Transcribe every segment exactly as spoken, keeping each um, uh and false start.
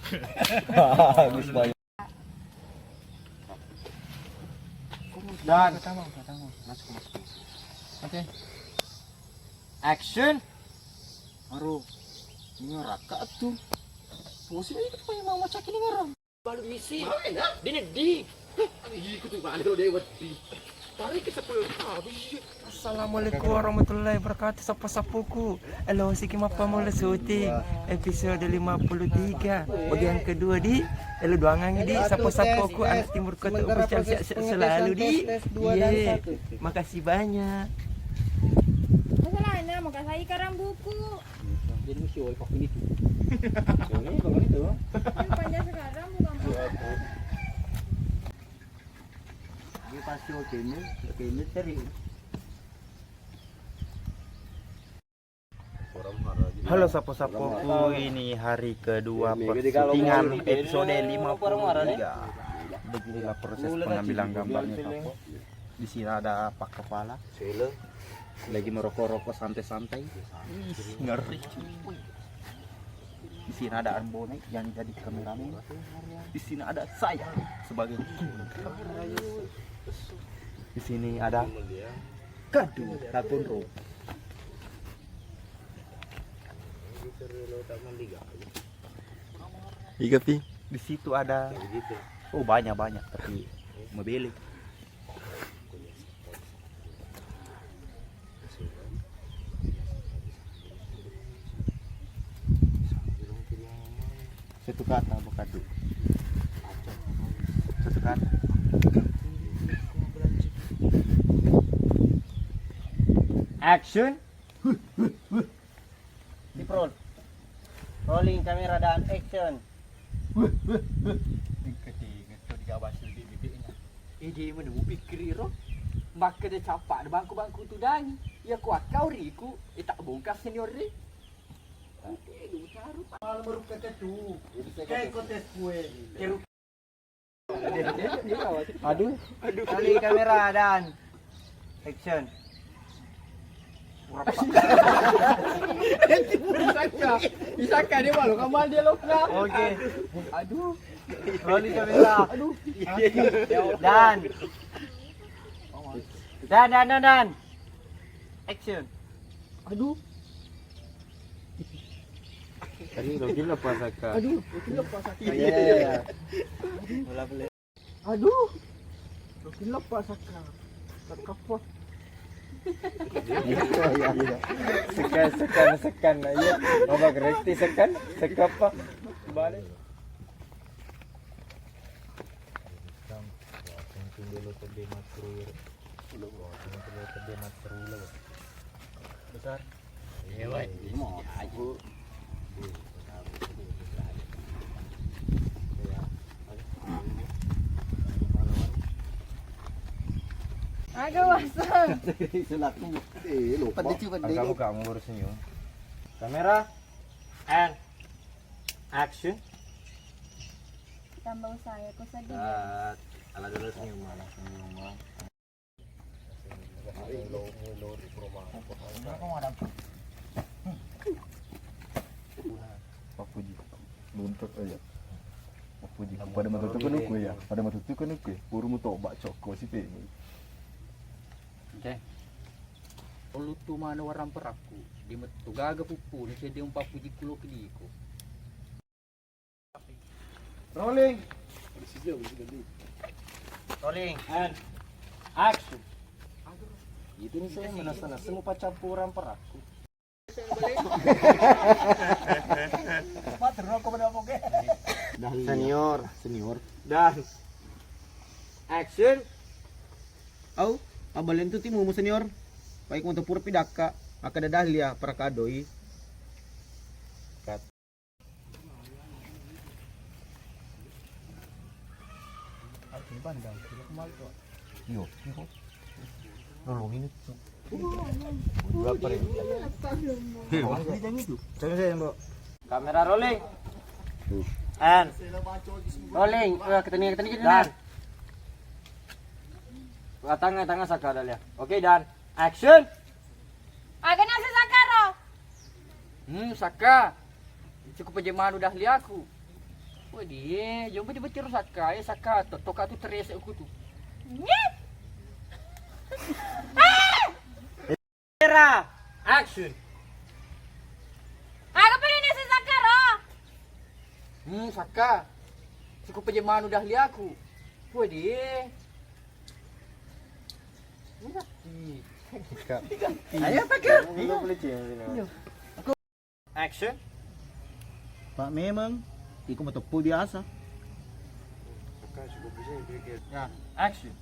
Bagus banget. Dan. Oke. Action. Aduh, ini raka tuh. Posisi itu pakai mama cak ini ngerem. Balu misi. Mana? Di nedi. Ih, ikut tuh, mana lo, Dewa? Tarik ke sepuluh. Habis. Assalamualaikum warahmatullahi wabarakatuh. Sappo-sappoku. Elo, siki mappammula syuting episode lima puluh tiga. Bagi yang kedua di, elo, doangangi di, sappo-sappoku, anak timur kota official, sehat-sehat selalu di. Iya. Makasih banyak. Masalahnya mau kasih ikan rambuku. Jadi mesti oleh pakai itu. Oleh pakai itu. Kan panjang sekarang bukan. Ini pasti oke ini, oke ini teri. Halo sappo-sappoku, ini hari kedua persyutingan episode lima puluh tiga. Beginilah proses pengambilan gambarnya, Sappo. Di sini ada Pak Kepala. Lagi merokok-rokok santai-santai. Ih, ngeri. Di sini ada Ambone yang jadi kameramen. Di sini ada saya sebagai kru. Di sini ada Kadu Takunro. Iga pi? Di situ ada. Oh, banyak-banyak, tapi mebele. Satu kata, Bokadu. Satu kata. Action. Siprol. Rolling kamera dan action. Weh, weh, weh. Engka tiga to digawa suli bibiknya. Eh, dia mana mau pikir ro? Makkeda capa ada bangku-bangku tudangi. Ya ku akkau riku, eh, tak bongkar senior ri. Oke, lu taruh. Malam baru kata tu. Kayak kotes kue. Aduh. Aduh. Kali kamera dan action. Isaka. Isaka dia malu kamu dia lo. Oke. Aduh. Rolling kamera. Aduh. Dan. Dan, dan, dan, dan. Action. Aduh. Tadi lo gila pasaka. Aduh, lo gila pasaka. Iya, iya, iya. Aduh. Lo gila pasaka. Sakapa. Iya, iya, iya. Sekan, sekan, sekan. Iya. Apa gereti sekan? Sakapa. Balik. Besar. Agak wasang. Selaku. Eh, lupa. Pada coba deh. Kamu, kamu harus senyum. Kamera, and action. Tambah usaha ya, kok sedih. Ala dulu senyum, mana senyum. Pappuji. Luntur, oh iya. Pappuji. Pada matutu kan aku ya. Pada matutu kan aku ya. Puru mu toba cokko si pe. Oke. Olutu mana warang perakku. Di metu gaga puppu ni cedde umpappuji kulo kediko. Rolling. Rolling. And action. Itu nih saya menasa-nasa mau pacampur orang perakku. Senior, senior. Dan action. Au, abalen tu timu senior. Baik untuk pura pidakka, maka dadah lia para kadoi. Iyo, iyo. Lolongin itu. Dua apa ini? Jangan itu. Jangan saya, Mbok. Kamera rolling. And rolling. Eh, ketemu, ketemu, ketemu. Dan. Tangan, tangan Saka ada lihat. Oke, dan action. Aga nasa Saka ro? Hmm, Saka. Cukup aja manu dah liaku. Wadi, eh, jompa di betir Sakka, eh, Sakka, to, toka tu teresek ku tu. Nyet. Ah! Kamera, action. Aga pale ni si Sakka ro? Hmm, Sakka. Siko pejemanu dahliaku. Wadi, eh. Ini mati. Ayo, pakai. Ini boleh cium sini. Action. Pak, memang iko mateppu biasa. Ya, action.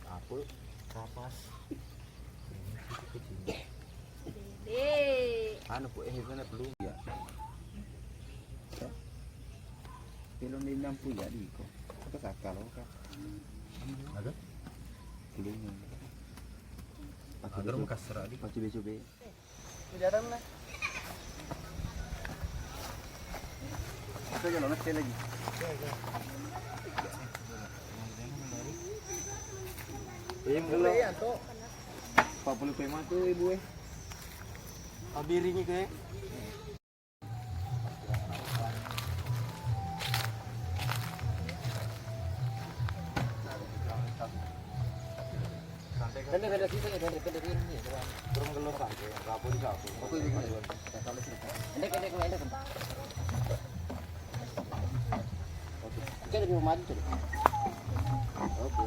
Apa? Kapas. Dede. Anu, Pu, eh, itu nak belum ya. Belum di nampu ya, di ko. Apa Sakka lo, Kak? Ada? Belum. Ada rumah kasar, Adi. Pacu be, cobe. Udah ada mana? Itu aja lo, sekali lagi. Iya, belum. Iya, Tok. Empat puluh lima tuh, Ibu, eh. Abiringi ke. Oke.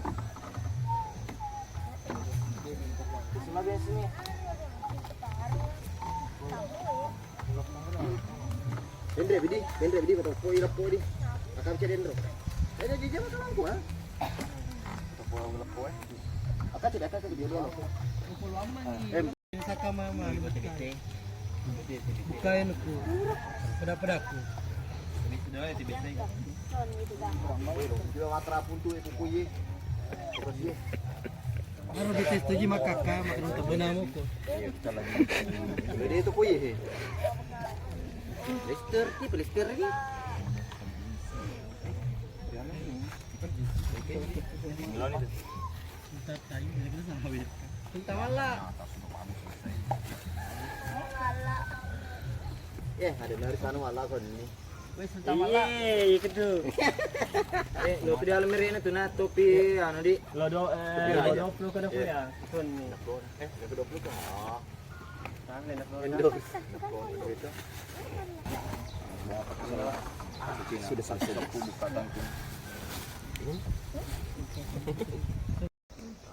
Sini biasanya. Benre bidi, benre bidi, matoppo i leppo di. Akam cedde nro. Eh, jadi dia makan lampu, ah. Matoppo leppo, eh. Akam cedde, akam cedde, dia dulu. Em. Saka mama. Bukain ku. Pada-padaku. Dia matra pun tu, eh, kuku ye. Terus ye. Baru kita setuju makaka, makan untuk benamu ko. Jadi itu kuye, he. Lester, tipe Lester ni. Entar tanya, kira-kira sama ya. Minta malah. Eh, ada dari sana malah kau ni. Wes, entah malah. Iya, iya, kedu. Eh, lo tu di alam merena tu, nah, topi, anu, di. Lo do, eh, lo do flu kada flu ya? Itu ni. Eh, lo do flu kan? Oh. Tangan, lo do. Indo. Sudah selesai, aku buka tangku.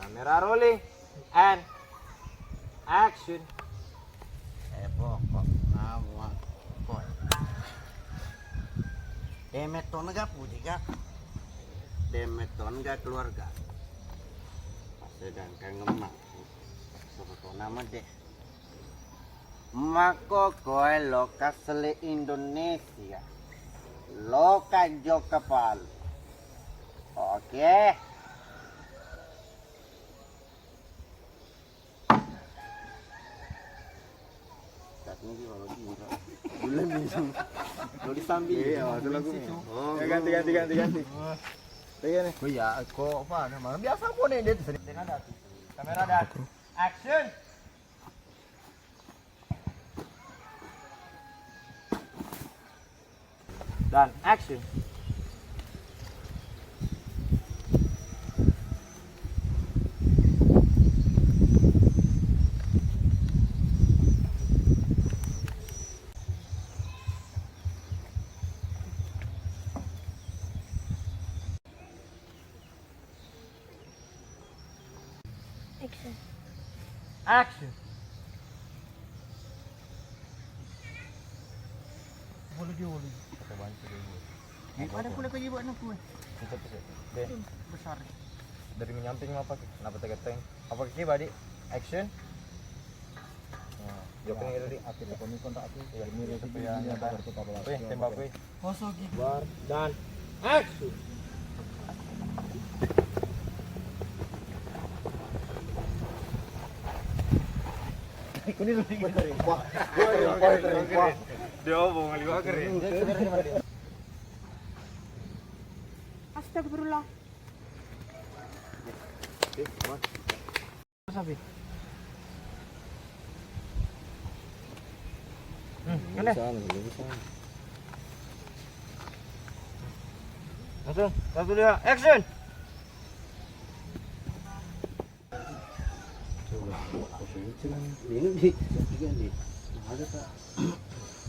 Kamera rolling and action. Eh, pokok, nawa, pokok. Demetton ga pudi ga. Demetton ga keluarga. Sedangkan ngemak. Sebetulnya mah deh. Makkokkoe loka selle Indonesia, loka jokka Palu. Oke. Bulan ini. Lo disambi. Iya, itu lagu. Oh, ya, ganti, ganti, ganti, ganti. Iya nih. Oh iya, kok apa namanya? Biasa pun ini dia tuh sering ada tuh. Kamera dan action. Dan action. Action. Action. Boleh dia, boleh. Ada pula kau buat nak kue. Besar. Dari menyamping apa? Kenapa tegeteng? Apa kaki badi? Action. Nah, jokeng itu di. Aku telepon kontak aku. Iya. Ini dia supaya nyata. Weh, tembak weh. Kosong gigi. Luar dan action. Ini lebih keren. Wah, wah, wah, wah. Dia mau ngeliwat keren. Astagfirullah. Sapi. Hmm, kena. Langsung, satu, dua, action. Ini di, ini di. Ada tak?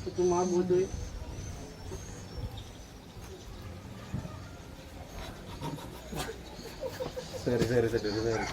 Itu mabuk tuh. Sorry, sorry, sorry, sorry.